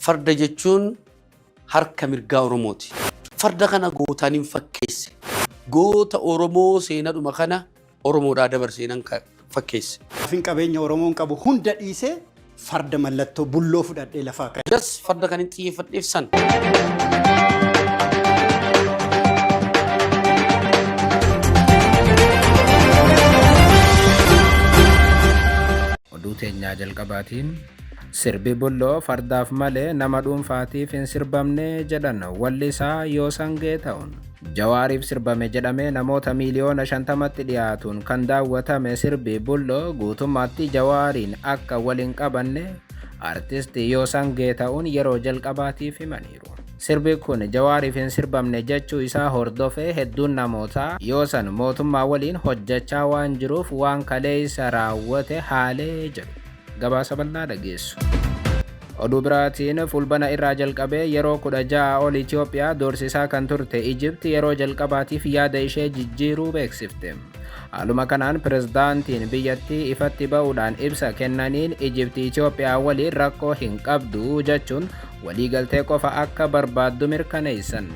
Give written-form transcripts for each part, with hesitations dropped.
Farda jechuun harka mirgaa Oromooti. Farda kana gootaan hin fakkeesse. Goota Oromoo seenadhuma kana Oromoodhaa dabarsee nan fakkeesse. Afin qabeenya Oromoon qabu hunda dhiisee farda mallattoo bulloo fudhadhee lafaa ka'e. Jas farda kan hin xiyyeeffadheef san. Oduu teenyaa jalqabaatiin sirbi bulloo fardaaf malee nama dhuunfaatiif hin sirbamne jedhan wallisaa Yoosan Geetahuun. Jawaariif sirbame jedhamee namoota miiliyoona 50tti dhiyaatuun kan daawwatame sirbi bulloo guutummaatti Jawaariin akka wal hin qabanne artisti Yoosan Geetahuun yeroo jalqabaatiif himaniiru. Sirbi kun Jawaariif hin sirbamne jechuu isaa hordofee hedduun namootaa Yoosan mootummaa waliin hojjechaa waan jiruuf waan kaleessa raawwate haalee jedhu. Gabaasa bal'aa dhageessu. Oduu biraatiin fulbana irraa jalqabee yeroo 16 ol Itoophiyaa doorsisaa kan turte Ijipti yeroo jalqabaatiif yaada ishee jijjiiruu beeksifte. Haaluma kanaan pirezidaantiin biyyattii ifatti ba'uudhaan ibsa kennaniin Ijipti Itoophiyaa waliin rakkoo hin qabdu jechuun waliigaltee qofa akka barbaaddu mirkaneessan.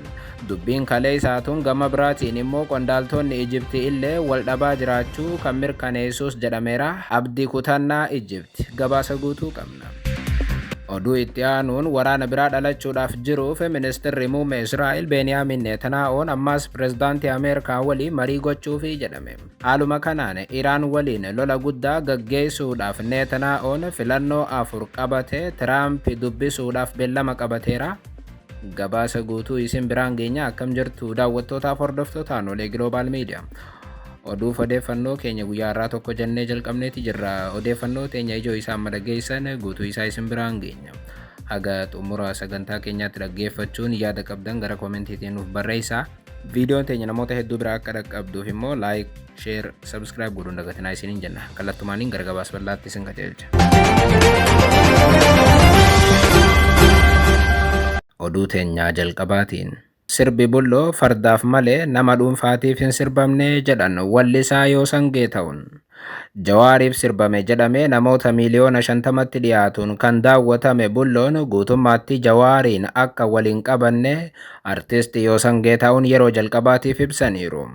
Dubbiin kaleessaatuun gama biraatiin immoo qondaaltonni Ijipti illee wal dhabaa jiraachuu kan mirkaneessus jedhameera. Abdii kutannaa Ijipti gabaasa guutuu qabna. Oduu itti aanuun waraana biraa dhalachuudhaaf jiruuf ministirri muummee Israa'el Beeniyaamin Netanyaa'oon ammas pirezidaantii Ameerikaa waliin marii gochuufi jedhame. Haaluma kanaan Iraan waliin lola guddaa gaggeessuudhaaf Netanyaa'oon filannoo 4 qabatee Tiraamp dubbisuudhaaf beellama qabateera. Gabaasa guutuu isin biraan geenya. Akkam jirtu daawwattootaaf hordoftootaan Olee Global Media. Oduuf odeeffannoo keenya guyyaa har'aa tokko jennee jalqabneeti jirra. Odeeffannoo teenya ijoo isaa amma dhageessan guutuu isaa isin biraan geenya. Haga xumura sagantaa keenyaatti dhaggeeffachuun yaada qabdan gara koomentiitiin nuuf barreessaa. Viidiyoon teenya namoota hedduu bira akka dhaqqabduuf immoo like, share, subscribe godhuun dagatinaa isiniin jenna. Kallattumaaniin gara gabaasa bal'aatti isin qajeelcha. Oduu teenyaa jalqabaatiin. Sirbi bulloo fardaaf malee nama dhuunfaatiif hin sirbamne jedhan wallisaa Yoosan Geetahuun. Jawaariif sirbame jedhamee namoota miiliyoona 50tti dhiyaatuun kan daawwatame bulloon guutummaatti Jawaariin akka wal hin qabanne artisti Yoosan Geetahuun yeroo jalqabaatiif ibsaniiru.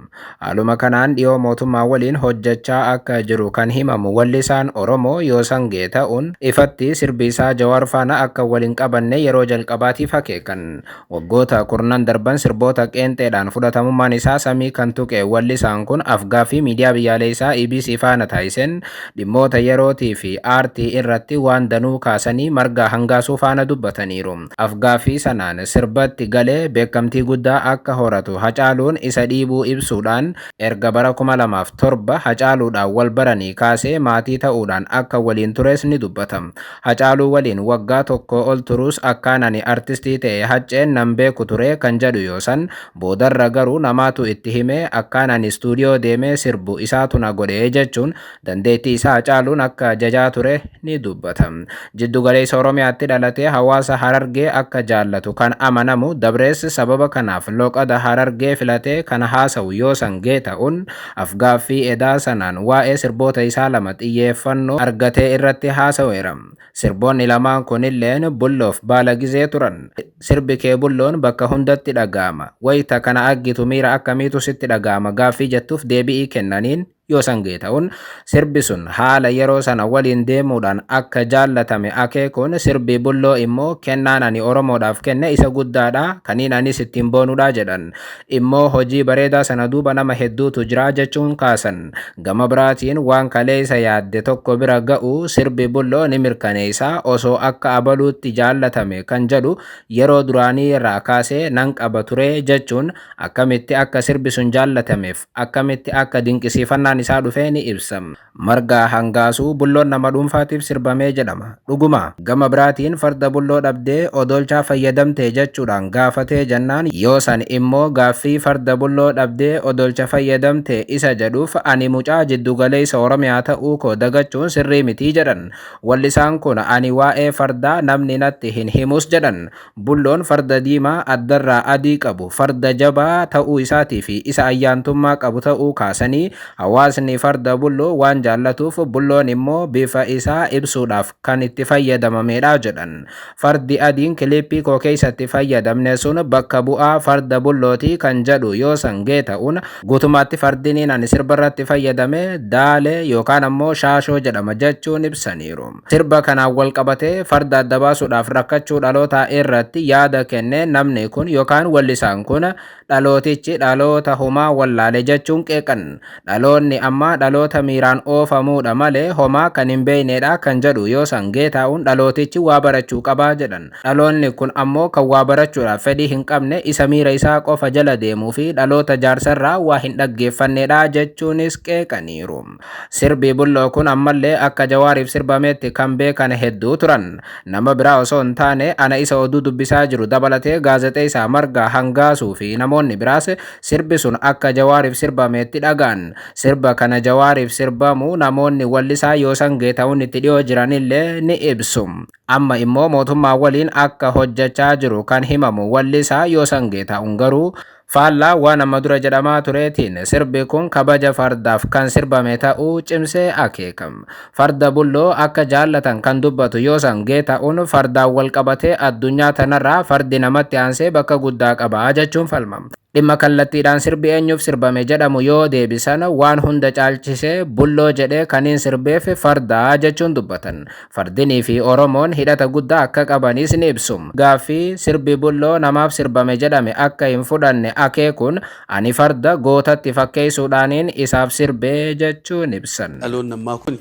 Haaluma kanaan dhiyoo mootummaa waliin hojjechaa akka jiru kan himamu wallisaan Oromoo Yoosan Geetahuun ifatti sirbi isaa Jawaar faana akka wal hin qabanne yeroo jalqabaatiif akeekan. Waggoota kurnan darban sirboota qeenxeedhaan fudhatamummaan isaa samii kan tuqe wallisaan kun afgaaffii miidiyaa biyyaalessaa EBC faana taasiseen dhimmoota yerootii fi aartii irratti waan danuu kaasanii Margaa Hangaasuu faana dubbataniiru. Afgaaffii sanaan sirbatti galee beekamtii guddaa akka horatu Hacaaluun isa dhiibuu ibsuudhaan erga bara 2007 Hacaaluudhaan wal baranii kaasee maatii ta'uudhaan akka waliin tures ni dubbata. Hacaaluu waliin waggaa tokko ol turuus akkaan ani artistii ta'e Hacceen nan beeku ture kan jedhu Yoosan boodarra garuu namaatu itti himee akkaan ani istuudiyoo deemee sirbu isaatu na godhe jechuun dandeettii isaa Hacaaluun akka jajaa ture ni dubbata. Jiddu galeessa Oromiyaatti dhalatee hawaasa Harargee akka jaallatu kan amanamu dabrees sababa kanaaf loqada Harargee filatee kan haasawu Yoosan Geetahuun afgaaffii edaa sanaan waa'ee sirboota isaa lama xiyyeeffannoo argatee irratti haasaweera. Sirboonni lamaan kunilleen bulloof baala gizee turan. Sirbi kee bulloon bakka hundatti dhaga'ama. Wayita kana argitu miira akkamiitu sitti dhaga'ama gaaffii jettuuf deebi'ii kennaniin Yoosan Geetahuun sirbi sun haala yeroo sana waliin deemuudhaan akka jaallatame akeekuun sirbi bulloo immoo kennaan ani Oromoodhaaf kenne isa guddaadha kaniin anis ittiin boonudha jedhan. Immoo hojii bareedaa sana duuba nama hedduutu jira jechuun kaasan. Gama biraatiin waan kaleessa yaadde tokko bira ga'u sirbi bulloo ni mirkaneessa osoo akka abaluutti jaallatame kan jedhu yeroo duraanii irraa kaasee nan qaba ture jechuun akkamitti akka sirbi sun jaallatameef akkamitti akka dinqisiifannaan isaa dhufee ni ibsa. Margaa Hangaasuu bulloon nama dhuunfaatiif sirbamee jedhama. Dhuguma. Gama biraatiin farda bulloo dhabdee odolchaa fayyadamte jechuudhaan gaafatee jennaan Yoosan immoo gaaffii farda bulloo dhabdee odolcha fayyadamte isa jedhuuf ani mucaa jiddu galeessa Oromiyaa ta'uu koo dagachuun sirrii mitii jedhan. Wallisaan kun ani waa'ee fardaa namni natti hin himus jedhan. Bulloon farda diimaa addarraa adii qabu, farda jabaa ta'uu isaatii fi isa ayyaantummaa qabu ta'uu kaasanii, hawaasni farda Bulloo waan jaallatuuf Bulloon immoo bifa isaa ibsuudhaaf kan itti fayyadamamedha jedhan. Fardi adiin kiliippii koo keessatti fayyadamne sun bakka bu'aa farda Bullooti kan jedhu Yoosan Geeta'uun, guutummaatti fardiniin ani sirba irratti fayyadame Daalee yookaan ammoo Shaashoo jedhama jechuun ibsaniiru. Sirba kanaan wal qabatee farda adda baasuudhaaf rakkachuu dhalootaa irratti yaada kenne namni kun yookaan wallisaan kun, dhalootichi dhaloota homaa wallaale jechuun qeeqan. Dhaloonni ammaa dhaloota miiraan oofamuudha malee homaa kan hin beeknedha kan jedhu Yoosan Geetaa'uun, dhalootichi waa barachuu qabaa jedhan. Dhaloonni kun ammoo kan waa barachuudhaaf fedhii hin qabne, isa miira isaa qofa jala deemuu fi dhaloota jaarsarraa waa hin dhaggeeffannedha jechuunis qeeqaniiru. Sirbi Bulloo kun ammallee akka Jawaariif sirbametti kan beekan hedduu turan. Nama biraa osoo hin taane ana isa oduu dubbisaa jiru dabalatee gaazexeessaa Margaa Hangaasuu fi namoonni biraas sirbi sun akka Jawaariif sirbametti dhagaan. Sirba kana Jawaariif sirbamu namoonni wallisaa Yoosan Geeta'uun itti dhiyoo jiranillee ni ibsu. Amma immoo mootummaa waliin akka hojjechaa jiru kan himamu wallisaa Yoosan Geeta'uun garuu faallaa waan amma dura jedhamaa tureetiin sirbi kun kabaja fardaaf kan sirbame ta'uu cimsee akeekam. Farda Bulloo akka jaallatan kan dubbatu Yoosan Geeta'uun, fardaan wal qabatee addunyaa tanarraa fardi namatti aansee bakka guddaa qaba jechuun falmam. Dhimma kallattiidhaan sirbi eenyuuf sirbame jedhamu yoo deebisan, waan hunda caalchisee Bulloo jedhee kaniin sirbeef fardaa jechuun dubbatan. Fardinii fi Oromoon hidhata guddaa akka qabanis ni ibsu. Gaaffii sirbi Bulloo namaaf sirbame jedhame akka hin fudhanne akeekuun, ani farda gootatti fakkeessuudhaaniin isaaf sirbee jechuun ibsan. Dhaloonni ammaa kun,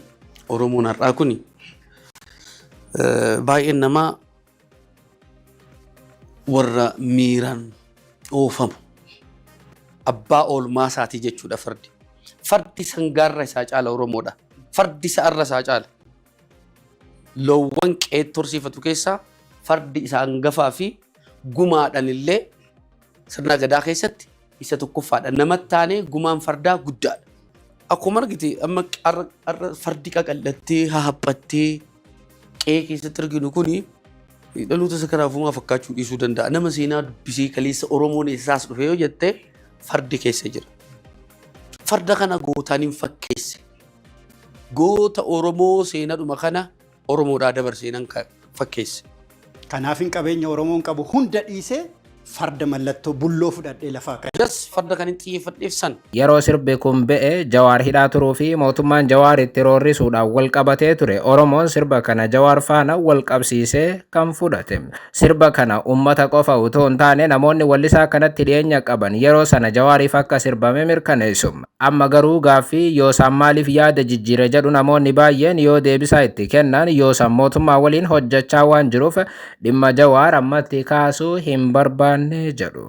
Oromoon har'aa kun, baay'een namaa warra miiraan oofamu. Abbaa oolmaa isaatii jechuudha fardi. Fardi sangaarra isaa caala Oromoodha. Fardi sa'arra isaa caala. Loowwan qe'eetti horsiifatu keessaa fardi isa hangafaa fi gumaadhaan illee sirna gadaa keessatti isa tokkoffaadha. Namatti taanee gumaan fardaa guddaadha. Akkuma argite amma har'a fardi qaqal'attee hahaphattee qe'ee keessatti arginu kuni dhaloota isa kanaafumaa fakkaachuu dhiisuu danda'a. Nama seenaa dubbisee kaleessa Oromoon eessaas dhufe yoo jette, fardi keessa jira. Farda kana gootaan hin fakkeesse. Goota Oromoo seenadhuma kana Oromoodhaa dabarsee nan fakkeesse. Kanaafin qabeenya Oromoon qabu hunda dhiisee farda mallattoo Bulloo fudhadhee lafaa ka'e. Jas farda kan hin xiyyeeffadheef san. Yeroo sirbi kun ba'e Jawaar hidhaa turuu fi mootummaan Jawaar itti roorrisuudhaan wal qabatee ture Oromoon sirba kana Jawaar faana wal qabsiisee kan fudhate. Sirba kana uummata qofa utuu hin taane namoonni wallisaa kanatti dhiyeenya qaban yeroo sana Jawaariif akka sirbame mirkaneessu. Amma garuu gaaffii Yoosaan maaliif yaada jijjiire jedhu namoonni baay'een yoo deebisaa itti kennan, Yoosaan mootummaa waliin hojjechaa waan jiruuf dhimma Jawaar ammatti kaasuu hin barbaanne jedhu.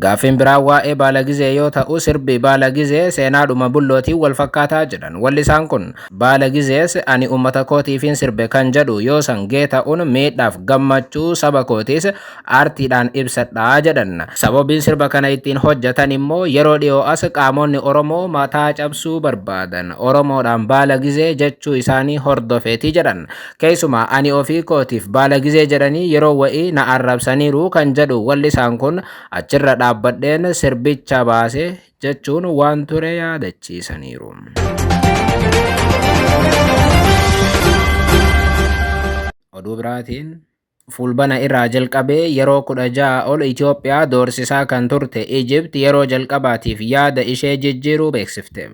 Gaaffiin biraa waa'ee Baalagizee yoo ta'u, sirbi Baalagizee seenaadhuma Bullootiin wal fakkaataa jedhan. Wallisaan kun Baalagizees ani uummata kootiifin sirbe kan jedhu Yoosan Geeta'uun, miidhaaf gammachuu saba kootiis aartiidhaan ibsadhaa jedhan. Sababiin sirba kana ittiin hojjetan immoo yeroo dhiyoo as qaamonni Oromoo mataa cabsuu barbaadan Oromoodhaan Baalagizee jechuu isaanii hordofeeti jedhan. Keessumaa ani ofii kootiif Baalagizee jedhanii yeroo wa'ii na arrabsaniiru kan jedhu wallisaan kun, achirra dhaabbadheen sirbicha baase jechuun waan ture yaadachiisaniiru. Oduu biraatiin, Fulbana irraa jalqabee yeroo 16 ol Itoophiyaa doorsisaa kan turte Ijipt yeroo jalqabaatiif yaada ishee jijjiiruu beeksifte.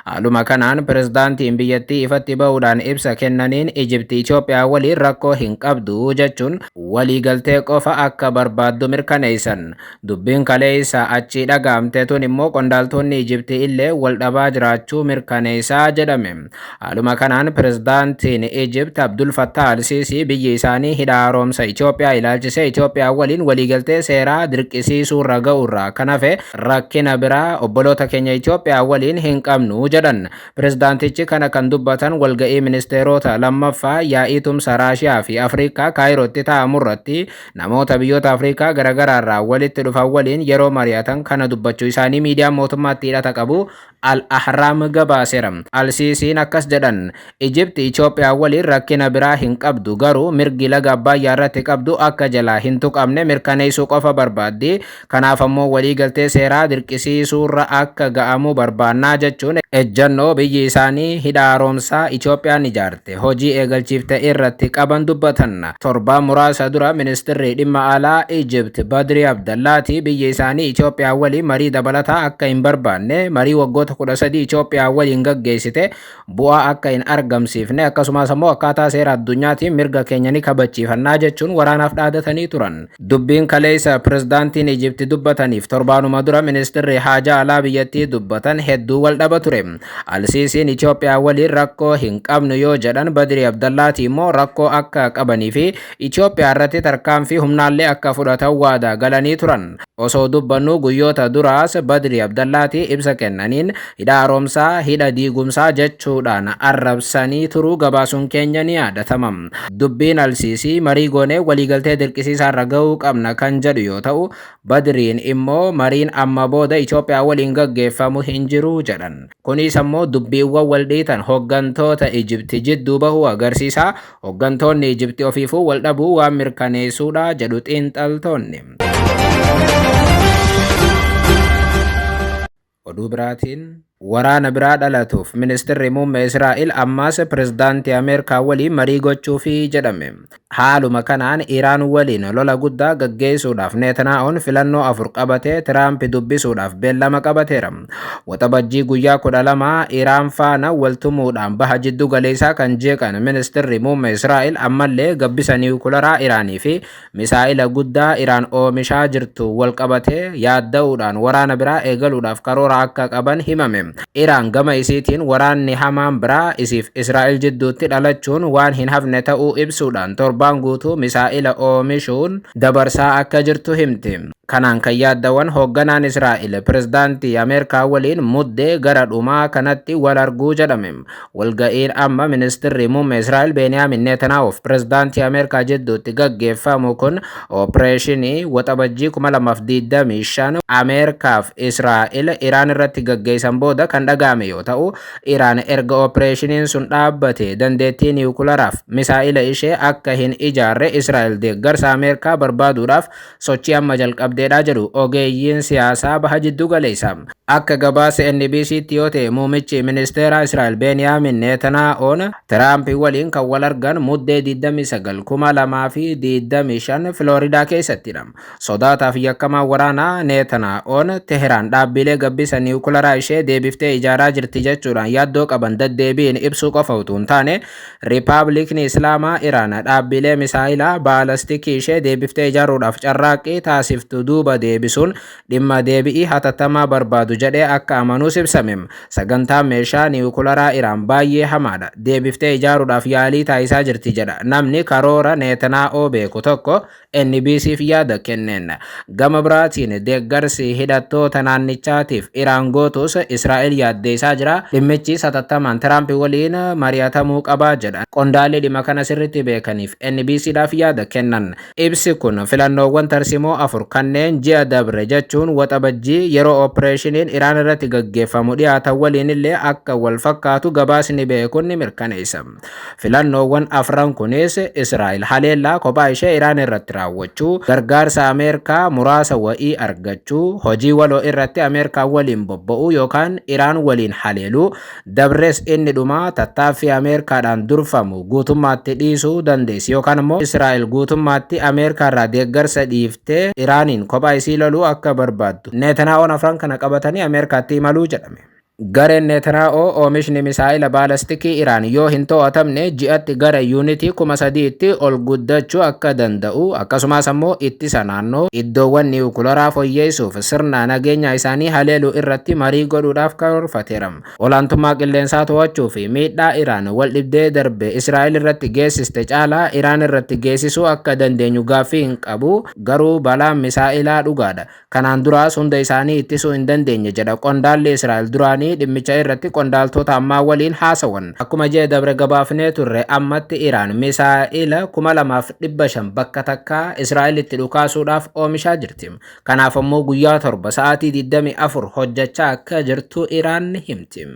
Haaluma kanaan pirezidaantiin biyyattii ifatti bahuudhaan ibsa kennaniin, Ijipt Itoophiyaa waliin rakkoo hin qabdu jechuun waliigaltee qofa akka barbaaddu mirkaneessan. Dubbiin kaleessa achii dhaga'amte tun immoo qondaaltonni Ijiptii illee wal dhabaa jiraachuu mirkaneessaa jedhame. Haaluma kanaan pirezidaantiin Ijipt Abdul Fattah al-Sisi biyyi isaanii hidha haaromsa Itoophiyaa ilaalchisee Itoophiyaa waliin waliigaltee seeraa dirqisiisuurra ga'uurraa kan hafe rakkina biraa obboloota keenya Itoophiyaa waliin hin qabnu jedhan. Pirezidaantichi kana kan dubbatan walga'ii ministeerota lammaffaa yaa'ii tumsa Raashiyaa fi Afrikaa Kaayirootti taa'amurratti namoota biyyoota Afrikaa garaagaraarraa walitti dhufan waliin yeroo mari'atan kana dubbachuu isaanii miidiyaan mootummaatti hidhata qabu Al-Ahraam gabaaseera. Al-Siisiin akkas jedhan: Ijipti Itoophiyaa waliin rakkina biraa hin qabdu, garuu mirgi laga Abbaayyaa irratti irratti qabdu akka jalaa hin tuqamne mirkaneessuu qofa barbaaddi. Kanaaf ammoo waliigaltee seeraa dirqisiisuurra akka ga'amu barbaannaa jechuun ejjannoo biyyi isaanii hidha haaromsaa Itoophiyaan ijaarte hojii eegalchiifte irratti qaban dubbatan. Torbaan muraasa dura ministirri dhimma alaa Ijipt Badri Abdallaati biyyi isaanii Itoophiyaa waliin marii dabalataa akka hin barbaanne, marii waggoota 13 Itoophiyaa waliin gaggeessite bu'aa akka hin argamsiifne, akkasumas ammoo akkaataa seera addunyaatiin mirga keenya ni kabachiifannaa jechuun waraanaaf dhaadatanii turan. Dubbiin kaleessa pirezidaantiin Ijipti dubbataniif torbaanuma dura ministirri haajaa alaa biyyattii dubbatan hedduu wal dhaba ture. Alsiisiin Itoophiyaa waliin rakkoo hin qabnu yoo jedhan, Badri Abdallaati immoo rakkoo akka qabanii fi Itoophiyaa irratti tarkaanfii humnaallee akka fudhatan waadaa galanii turan. Osoo dubbannu guyyoota duraas Badri Abdallaati ibsa kennaniin hidha haaromsaa hidha diigumsaa jechuudhaan arrabsanii turuu gabaasuun keenya ni yaadatama. Dubbiin Alsiisii marii goonee waliigaltee dirqisiisaarra gahuu qabna kan jedhu yoo ta'u, Badriin immoo mariin amma booda Itoophiyaa waliin gaggeeffamu hin jiru jedhan. Kunis ammoo dubbiiwwan wal dhiitan hooggantoota Ijipti jidduu bahuu agarsiisa. Hooggantoonni Ijipti ofiifuu wal dhabuu waan mirkaneessuudha jedhu xiinxaltoonni. Oduu biraatiin, waraana biraa dhalatuuf ministirri muummee Israa'el ammas pirezidaantii Ameerikaa waliin marii gochuufi jedhame. Haaluma kanaan Iraan waliin lola guddaa gaggeessuudhaaf Netanyaa'oon filannoo 4 qabatee Tiraamp dubbisuudhaaf beellama qabateera. Waxabajjii guyyaa 12 Iraan faana waltumuudhaan baha jiddu galeessaa kan jeeqan ministirri muummee Israa'el ammallee gabbisa niwukularaa Iraanii fi misaa'ila guddaa Iraan oomishaa jirtu wal qabatee yaadda'uudhaan waraana biraa eegaluudhaaf karoora akka qaban himame. Iraan gama isiitiin waraanni hamaan biraa isiif Israa'el jidduutti dhalachuun waan hin hafne ta'uu ibsuudhaan torbaan guutuu misaa'ila oomishuun dabarsaa akka jirtu himti. Kanaan kan yaaddawan hoogganaan Israa'el pirezidaantii Ameerikaa waliin muddee gara dhumaa kanatti wal arguu jedhame. Walga'iin amma ministirri muummee Israa'el Beeniyaamin Netanyahuuf pirezidaantii Ameerikaa jidduutti gaggeeffamu kun oopereeshinii waxabajjii 2025 Ameerikaaf Israa'el Iraan irratti gaggeessan booda kan dhaga'ame yoo ta'u, Iraan erga oopereeshiniin sun dhaabbate dandeettii niwukularaaf misaa'ila ishee akka hin ijaarre Israa'el deeggarsa Ameerikaa barbaaduudhaaf sochii amma jalqabdeedha jedhu ogeeyyiin siyaasaa baha jiddu galeessa. Akka gabaasa NBCtti yoo ta'e, muummichi ministeera Israa'el Beeniyaamin Netanyaa'oon Tiraamp waliin kan wal argan muddee 29 2025 Filooridaa keessattidha. Sodaataaf yakkamaa waraanaa Netanyaa'oon Teheraan dhaabbilee gabbisa niwukularaa ishee deebiftee ijaaraa jirti jechuudhaan yaaddoo qaban deddeebiin ibsuu qofa utuu hin taane, Riippaabilikni Islaamaa Iraan dhaabbilee misaayilaa baalastikii ishee deebiftee ijaaruudhaaf carraaqqii taasiftu duuba deebisuun dhimma deebi'ii hatattamaa barbaadu jedhee akka amanuus ibsame. Sagantaan meeshaa niwukularaa Iraan baay'ee hamaadha. Deebiftee ijaaruudhaaf yaalii taasisaa jirti jedha namni karoora Netanyaa'oo beeku tokko NBCf yaada kenneen. Gama biraatiin deeggarsi hidhattoota naannichaatiif Iraan gootus Israa'el yaaddeessaa jira. Dhimmichi hatattamaan Tiraamp waliin mari'atamuu qabaa jedha. Qondaalli dhimma kana sirriitti beekaniif NBCdhaaf yaada kennan. Ibsi kun filannoowwan tarsimoo 4 kanneen ji'a dabre jechuun waxabajjii yeroo oopereeshiniin Iraan irratti gaggeeffamu dhiyaatan waliin illee akka wal fakkaatu gabaasni beekuun ni mirkaneessa. Filannoowwan afran kunis Israa'el haleellaa kophaa ishee Iraan irratti raawwachuu, gargaarsa Ameerikaa muraasa wa'ii argachuu, hojii waloo irratti Ameerikaa waliin bobba'uu yookaan Iraan waliin haleeluu, dabres inni dhumaa tattaaffii Ameerikaadhaan durfamu guutummaatti dhiisuu dandeessi yookaan immoo Israa'el guutummaatti Ameerikaa irraa deeggarsa dhiiftee Iraaniin kophaa isii loluu akka barbaaddu. Netanyaa'oon afran kana qabatanii Ameerikaatti imaluu jedhame. Gareen Netanyaa'oo oomishni misaa'ila baalastikii Iraan yoo hin to'atamne ji'atti gara yuunitii 3000tti ol guddachuu akka danda'u, akkasumas ammoo ittisa naannoo iddoowwan niwukularaa fooyyeessuuf sirna nageenya isaanii haleeluu irratti marii godhuudhaaf karoorfateera. Olaantummaa qilleensaa to'achuu fi miidhaa Iraan wal dhibdee darbe Israa'el irratti geessiste caalaa Iraan irratti geessisuu akka dandeenyu gaaffii hin qabu, garuu balaan misaa'ilaa dhugaadha. Kanaan duraas hunda isaanii ittisuu hin dandeenye jedha qondaalli Israa'el duraanii dhimmicha irratti qondaaltota ammaa waliin haasawan. Akkuma ji'a dabre gabaafnee turre, ammatti Iraan misaa'ila 2500 bakka takkaa Israa'elitti dhukaasuudhaaf oomishaa jirti. Kanaaf ammoo guyyaa 7 sa'aatii 24 hojjechaa akka jirtu Iraan ni himti.